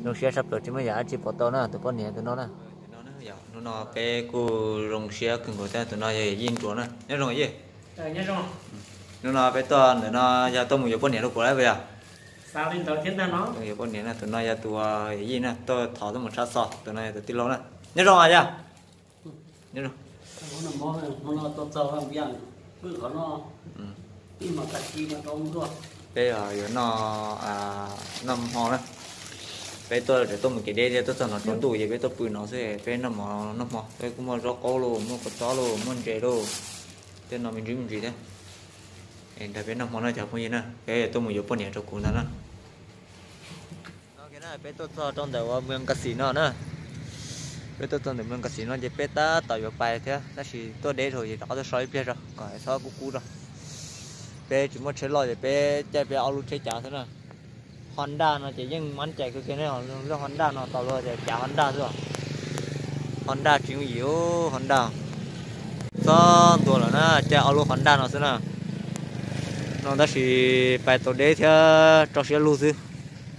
Zoo siab sab plaws tsis muaj yam dab tsi pom tau na, tus poj niam tus no na. Hnub no peb kuj zoo siab kawg nkaus thiab, tus no yog yij nruas na. Nyob zoo yij. Hnub no peb tuaj ntawm no yog tuaj mus yuav poj niam rau kuv lawm puas yog? Yuav poj niam na, tus no yog tus yij na, tuaj thov tuaj mus tshab xo, tus no yog tus tij laug na. Nyob zoo yog. Peb yuav noj, noj hmo na. Peb tuaj tseem tuaj mus kev deb thiab, tuaj txog no tsaus ntuj ces peb tuaj pw no xwb, peb noj mov noj hmo, peb kuj muaj zaub qaub lauj, muaj kua txob lauj, muaj ntses lauj, tej no me ntsis me ntsis thiab. Nrog peb noj hmo na cov phooj ywg na, peb tuaj mus yuav poj niam rau kuv ntag na. No kiag na, peb tuaj txog rau ntawm uas Mws Kas Xim no na. Peb tuaj txog ntawm Mws Kas Xim no ces peb tab tom yuav pais thiab, tab sis tuaj deb dhau ces rov qab tuaj so ib pliag tso kom txhob kub kub tso. Peb tsis muaj tsheb loj ces peb caij peb ob lub tsheb cav xwb na. Honda no ces yeej mab cais kawg kiag ne, lub Honda no tau luag tias cav Honda xwb os. Honda tsis yooj yim, Honda txhob ntua lawm na, caij ob lub Honda no xwb na. No tab sis pais tau deb thiab tso siab lug xwb,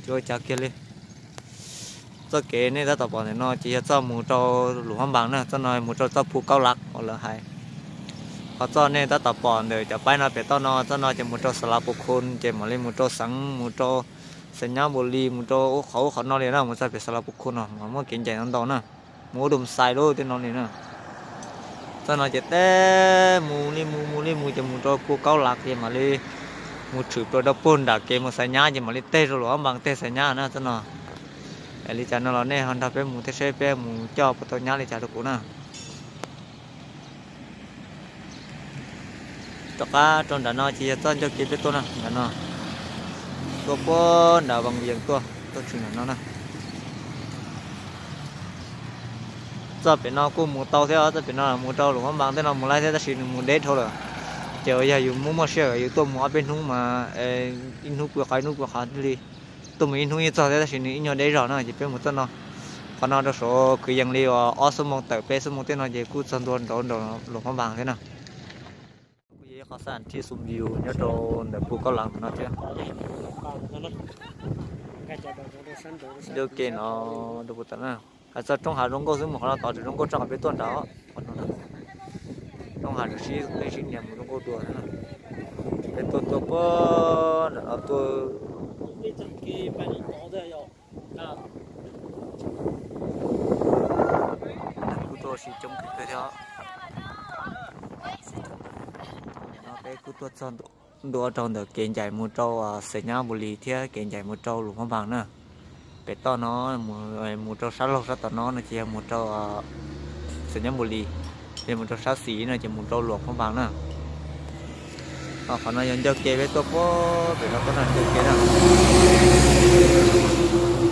tsis ua cas kiag li. Txoj kev nej tab tom pom ntawm no ces yog txoj mus rau Luam Phab Npas na, txoj no mus rau txoj Phu Kaub Lav uas lawv hais. Ho txoj nej tab tom pom ntawm cov paib no pem toj no, txoj no ces mus rau Xas Las Pus Khun, ces mam li mus rau xeev, mus rau Xais Nyab Npus Lis, mus rau ub qhov ub qhov no li na, mus txog pem Xas Las Pus Khun no mas muaj kev ncaim ntau ntau na, mus ub Dum Xais lub tej no li na. Txoj no ces teb mus li mus mus li mus ces mus rau Phu Kaub Lav ces mam li mus tshwm plaws rau puag nram kev mus Xais Nyab ces mam li teg rau Luam Phab Npas teg Xais Nyab na txoj no. Li cas no los nej ho nrog peb mus thiab seb peb mus coj puas tau nyab li cas rau kuv na. Rov qab rau nram no ces yog txoj ncauj kev peb tuaj na, nram no. Tuaj puag nram Vaj Yees tuaj, tuaj tshwm nram no na. Txoj pem no kuj mus tau thiab, txoj pem no mus rau Luam Phab Npas tej no mus laib thiab tab sis nws mus deb dhau lawm. Ces uas yog yus muaj muaj sij hawm yus tuaj mus ob peb hnub mas ib hnub pw qhov ib hnub pw qhov thiaj li. Tuaj mus ib hnub yeej txog thiab tab sis nws ib nyuag deb zog na ces peb mus txoj no. Qhov no rau saum kwv yees li uas ob xuab moos tawm peb xuab moos tej no ces kuj txog ntua nraum Luam Phab Npas thiab na. Kuj yog ib qho xab thib xum view nyob rau ntawm Phu Kaub Lav no thiab. Ncauj kev no rau puag tom na. Hais txog roob hav zoo nkauj xwb mus qhov no tod tseem zoo nkauj tshaj qhov peb tuaj nrad. Roob hav tseem sib qeeb sib nias mus zoo nkauj dua. Peb tuaj tuaj puag nram no tuaj. Kuj tuaj sib coob kawg thiab. No peb kuj tuaj txog ntua rau ntawm kev ncaim mus rau Xais Nyab Npus Lis thiab kev ncaim mus rau Luam Phab Npas na. Pem toj no mus rau sab laug sab tom no no ces yog mus rau Xais Nyab Npus Lis, yog mus rau sab xis no ces mus rau Luam Phab Npas na. Qhov no yog ncauj kev peb tuaj puag pem no tuaj na, ncauj kev na.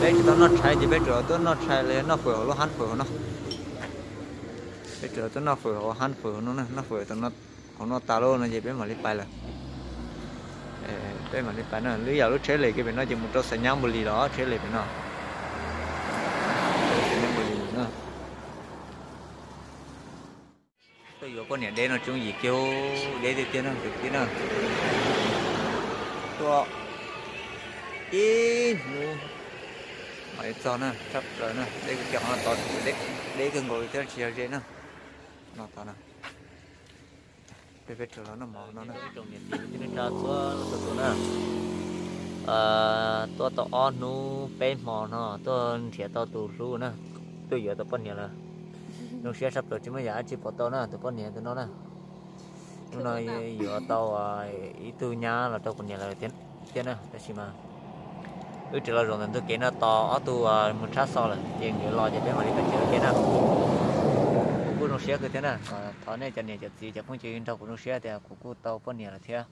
Peb tsis tau noj tshais ces peb tsuas tuaj noj tshais los yog noj fawm hauv lub hab fawm hauv no. Peb tsuas tuaj noj fawm hauv hab fawm hauv no, noj fawm hauv no tas lawm no ces peb mam li pais lawm. Peb mam li pais na, lub yam lub tsheb lem kiag pem no ces mus rau Xais Nyab Npus Lis los tsheb lem pem no. Xais Nyab Npus Lis na. Tuaj yuav poj niam deb no tsis yooj yim kiag, deb tiag tiag na, tiag tiag na. Tuaj ib hnub mam li txog na, tshaj plaws na, deb kiag qhov no tod, deb kawg nkaus li thiab tsis yog ze na. No tod na. Peb, peb rov los noj mov no na. Tsoom niam txiv kwv tij neej tsa txhua leej txhua tus na, tuaj tau ob hnub peb hmo no tuaj nrhiav tau tus hlub na, tuaj yuav tau poj niam lawm. Zoo siab sab plaws tsis muaj yam dab tsi pom tau na, tus poj niam tus no na. Hnub no yuav tau ib tug nyab los rau kuv niam lawm thiab na, tab sis mas wb tseem los zaum ntawm ntug kev no tos ob tug mus tshab xo lawm ces nkawd los ces peb mam li pais tsev ua ke na. Kuv kuj zoo siab kawg thiab na, thov nej cov niam cov txiv cov phooj ywg nrog kuv zoo siab tias kuv kuj tau poj niam lawm thiab.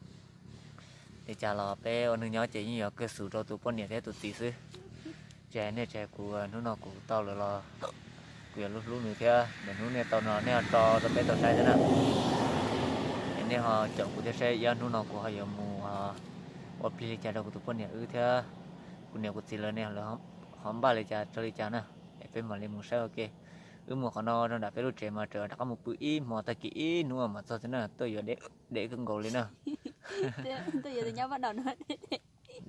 Li cas los peb ua neeg nyob ces yeej yuav kawg xus rau tus poj niam thiab tus txiv xwb. Tsis hais nej tsis hais kuv, hnub no kuv tau lawm los kuv yuav hlub hlub nws thiab. Ntawm hnub nej tau no nej ho tso rau peb tau saib thiab na. Es nej ho caum kuv thiab saib ib ob hnub no kuv ho yuav mus ua plig li cas rau kuv tus poj niam wb thiab kuv niam kuv txiv lawv ne, lawv ho npaj li cas rau li cas na. Es peb mam li mus saib ua ke. Wb mus qhov no rau nram peb lub tsev mas tseem rov qab mus pw ib hmo tag kis ib hnub mam txog thiab na, tuaj yuav deb kawg nkaus li na.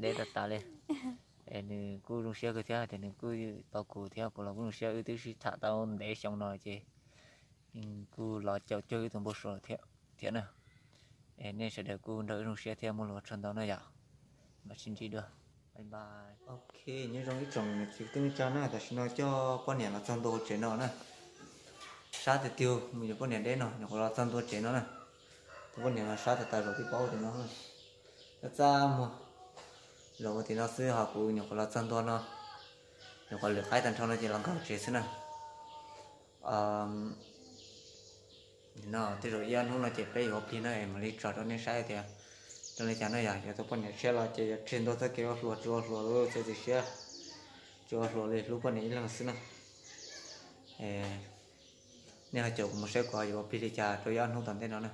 Deb tas tas li. Es nws kuj zoo siab kawg thiab tias nws kuj tau kuv thiab kuv los kuj zoo siab, wb twb sib tham tau ntev xyoo no ces kuj los caum cuag wb tus npau suav thiab na. Es nej sawv daws kuj nrog wb zoo siab thiab muaj lus ua tsaug ntau na yom. Mam sib ntsib dua. Bye bye. Ok, nyob zoo ib tsoom niam txiv kwv tij neej tsa na, tam sim no coj poj niam los txog ntua hauv tsev no na. Sab tiag tiag, mus yuav poj niam deb no nyuam qhuav los txog ntua tsev no na. Tus poj niam no sab tas tas zaum tib paub tias no. Txaj txaj muag, zaum ua tim no xwb ho kuv nyuam qhuav los txog ntua no, nyuam qhuav lwm qaib tag nrho no ces los nkaum tsev xwb na. No tej zaum ib ob hnub no ces peb yuav ua plig no es mam li tso rau nej saib tias zoo li cas no yom. Yog tus poj niam tshiab los ces yuav tseg ntua txoj kev ua hluas, tsis ua hluas lawm txhob txwm siab, tsis ua hluas li, hlub poj niam ib leeg xwb na. Nej ho caum kuv mus saib kuv ho yuav ua plig li cas rau ib ob hnub tom ntej no na.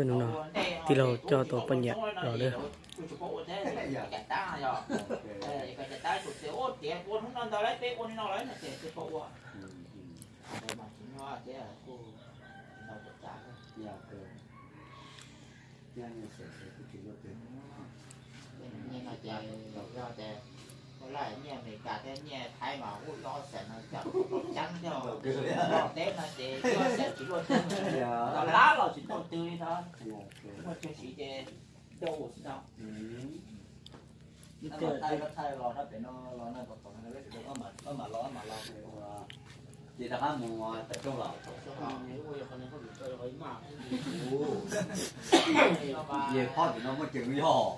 Hnub no tij laug coj tau poj niam los lawm. Nyiaj Amelikas thiab nyiaj Thaib mas ua ib ob xees no cas luaj ceeb thiab, nyob teb no ces ib ob xees tsis luaj ceeb, lab los tsis tau twg li ntawd. Muaj chaw siv ces dau xwb no. Thaij los rau pem no los na, kom pom no, mam los mam los. Ces rov qab mus tawm rooj los. Yog phob tim no muaj ceem yog,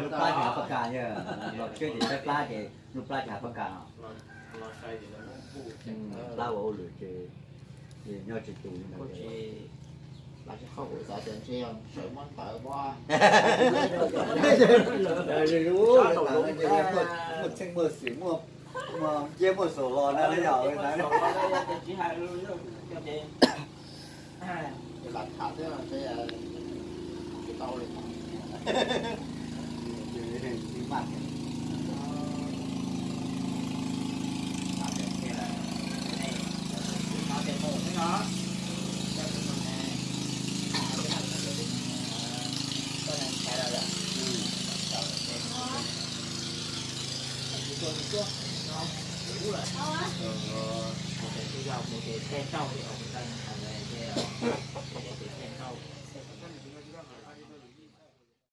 lub plab ces hav paj kas yog, los tsheb ces tshaib plab ces lub plab ces hav paj kas no. Plab ua hauj lwm ces nyob tsis tus li ntawd. Muaj txheej muaj xwm, muaj nceb muaj saum los na yom.